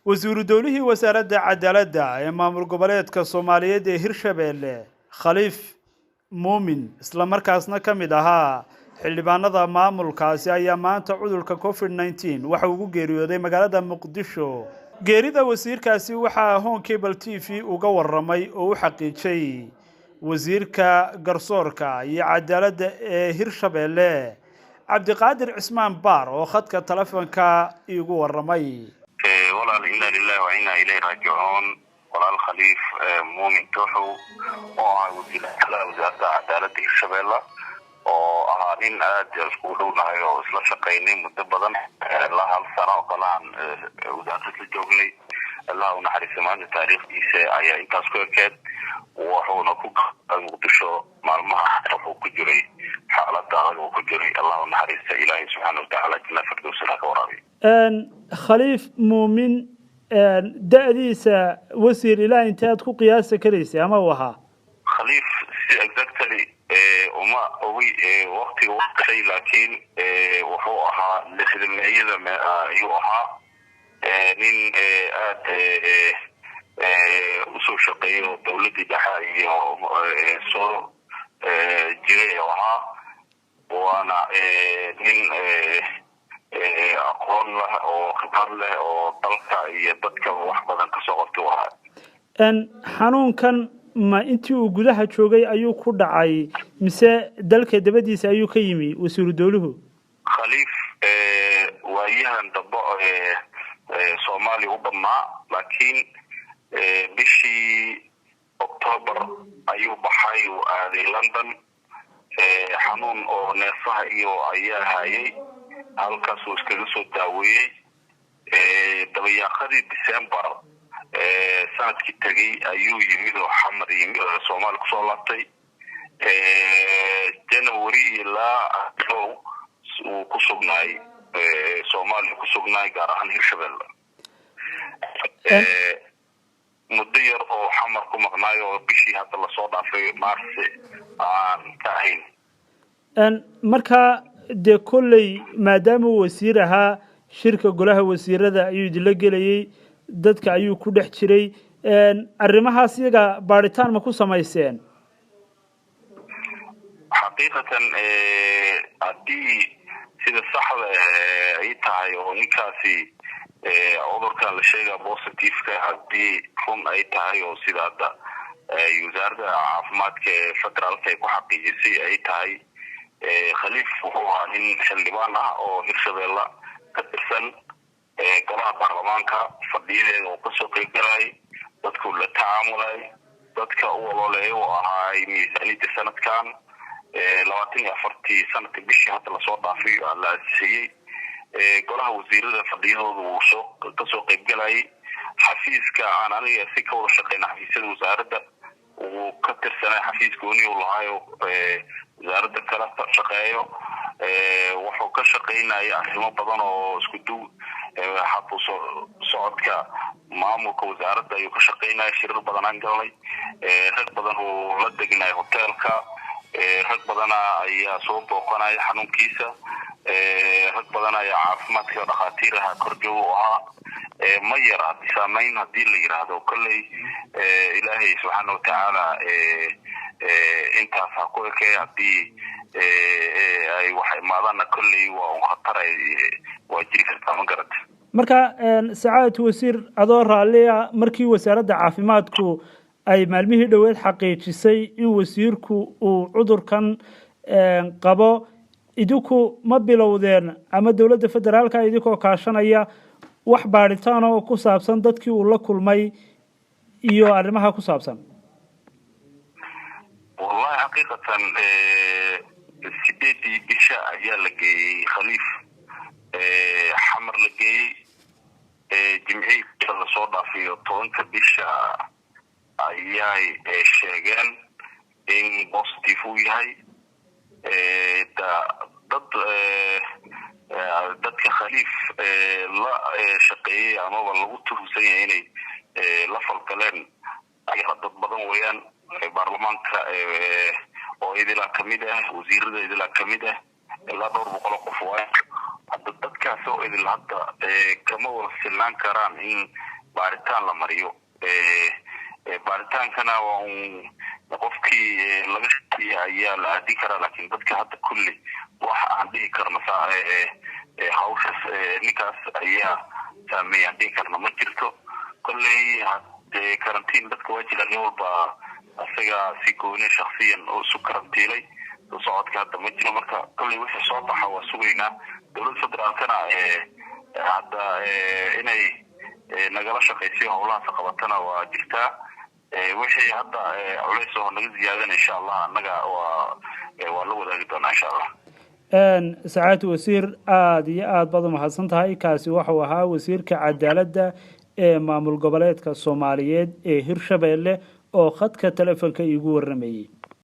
Wasiiru dowlihii wasaaradda cadaaladda ee maamul goboleedka Soomaaliyeed ee Hirshabeelle, Khaliif Muumin, islamarkaasna ka mid ahaa xildhibaanada maamulkaasi, ayaa maanta cudurka COVID-19 waxa uu ugu geeriyooday magaalada Muqdisho. Geerida wasiirkaasi waxaa Horn Cable TV uga waramay oo u xaqiijiyay wasiirka garsoorka iyo cadaaladda ee Hirshabeelle, Cabdiqaadir Cismaan Baar, oo khadka telefoonka iigu waramay. Walaal, inna lillahi wa inna ilayhi raajicuun. Walaal Khaliif Muumin Tooxow oo ahaa wasiirka wasaaradda cadaaladda Hirshabeelle, oo ahaa nin aada iskugu dhownahay oo isla shaqaynay muddo badan, ilaa hal sano oo kale aan wasaaradda isla joognay, Allah u naxariista, maanta taariikhdiisa ayaa intaas ku ekeed. Wuxuuna ku Muqdisho maalmaha wuxuu ku jiray xaaladda adag uu ku jiray. Allah u naxariista, Ilaahay subxaana watacaala janna firdowsana ka waraabiyo. Khaliif Muumin da-diisa, wasiir, ilaa intee aad ku qiyaasi karaysay ama uu ahaa? Khaliif si exactly uma ogi waktiga u dhashay, laakiin wuxuu ahaa lixdameeyada ayuu ahaa. Nin aada usoo shaqeeyo dawladdii dhexe iyo soo jiray oo ahaa, waana nin aqoon leh oo khibrad leh oo dalka iyo dadka wax badan kasoo qabtay u ahaa. Xanuunkan ma intii uu gudaha joogay ayuu ku dhacay mise dalka dabadiisa ayuu ka yimi, wasiiru dowluhu? Khaliif waayahan dambe Soomaaliya u dhammaa, laakiin bishii Octoobar ayuu baxay, uu aaday London. Xanuun oo neefaha iyo ayaa hayay, halkaasuu iskaga soo daaweeyey. Dabayaaqadii December sanadkii tegey ayuu yimid oo Xamar yimid oo Soomaaliya kusoo laabtay. January ilaa uu ku sugnaay Soomaaliya ku sugnaay, gaar ahaan Hirshabelle. Muddo yar oo Xamar ku maqnaayo oo bishii hadda lasoo dhaafay Marsi aan ka ahayn. Markaa dee kolley maadaama uu wasiir ahaa, shirka golaha wasiirada ayuu idinla gelayey, dadka ayuu ku dhex jiray. Arrimahaas iyaga baadhitaan ma ku samayseen? Xaqiiqatan, haddii sida saxda ay tahay oo ninkaasi cudurkan la sheegaya positiveka, haddii run ay tahay oo sida hadda wasaaradda caafimaadka ee federaalka ay ku xaqiijisay ay tahay, Khaliif wuxuu ahaa nin xildhibaan ah oo Hirshabeelle ka tirsan golaha baarlamaanka, fadhiyadeeda oo kasoo qeybgalay, dadku la tacaamulay, dadka u ololeeya u ahaay miisaaniyadda sanadkan 24-tii sanadka bishii hadda lasoo dhaafay la ansixiyey. Golaha wasiirada fadhiyadooda wuu soo kasoo qeybgalayay. Xafiiska aan aniga si ka wada shaqeyna, xafiisyada wasaaradda wuu ka tirsanay, xafiis gooni u lahaayo wasaaradda kala shaqeeyo. Wuxuu ka shaqeynaya arrimo badan oo isku duw habu socodka maamulka wasaaradda ayuu ka shaqeynaya. Shirar badan aan galnay, rag badan uu la degnay hoteelka, rag badana ayaa soo booqanaya xanuunkiisa, rag badan ayaa caafimaadka dhakhaatiir ahaa korjooga u ahaa. Ma yara saameyn haddii la yidhaahdo. Kolley Ilaahay subxaana watacaala intaas ha ku ekey. Haddii ay wax imaadaanna, kolley waa un khatar, ay waa jiri kartaa, ma garata? Marka, sacaadatu wasiir, adoo raalliya, markii wasaaradda caafimaadku ay maalmihii dhoweed xaqiijisay in wasiirku uu cudurkan qabo, idinku ma bilowdeen ama dowladda federaalka idinkoo kaashanaya wax baadhitaan oo ku saabsan dadkii uu la kulmay iyo arrimaha ku saabsan? Wallahi, xaqiiqatan, 8-dii bisha ayaa la geeyey Khaliif, Xamar la geeyey. Jimcihii lasoo dhaafiyo 10-ka bisha ayay sheegeen in positive uu yahay. Dad dadka Khaliif la shaqeeyey amaba lagu tuhumsan yahay inay la falgaleen ayaa dad badan weeyaan. Baarlamaanka oo idilaa kamid ah, wasiirada idilaa kamid ah, ilaa dhowr boqol oo qof waay. Hadda dadkaas oo idil hadda kama wada silnaan karaan in baaritaan la mariyo. Baaritaankana waa un qofkii laga shakiya ayaa la aadin karaa, laakiin dadka hadda kulli wax aan dhihi karno hawshas ninkaas ayaa saameeya aan dhihi karno ma jirto. Kolley karantiin dadka waa jiraan, nin walba isaga si gooni shaksiyan oo isu karantiilay, socodka hadda ma jiro. Marka kolley wixii soo baxa waa sugaynaa. Dowladda federaalkana hadda inay nagala shaqaysiyo howlahaas qabatana waa jirtaa. Wixii hadda culays oo naga ziyaadana, insha Allah, annaga waa la wadaagi doonaa, insha Allah. Sacaad wasiir, aada iyo aada baad umahadsan tahay. Kaasi waxau ahaa wasiirka cadaaladda ee maamul goboleedka Soomaaliyeed ee Hirshabeelle oo khadka telefonka iigu waramayey.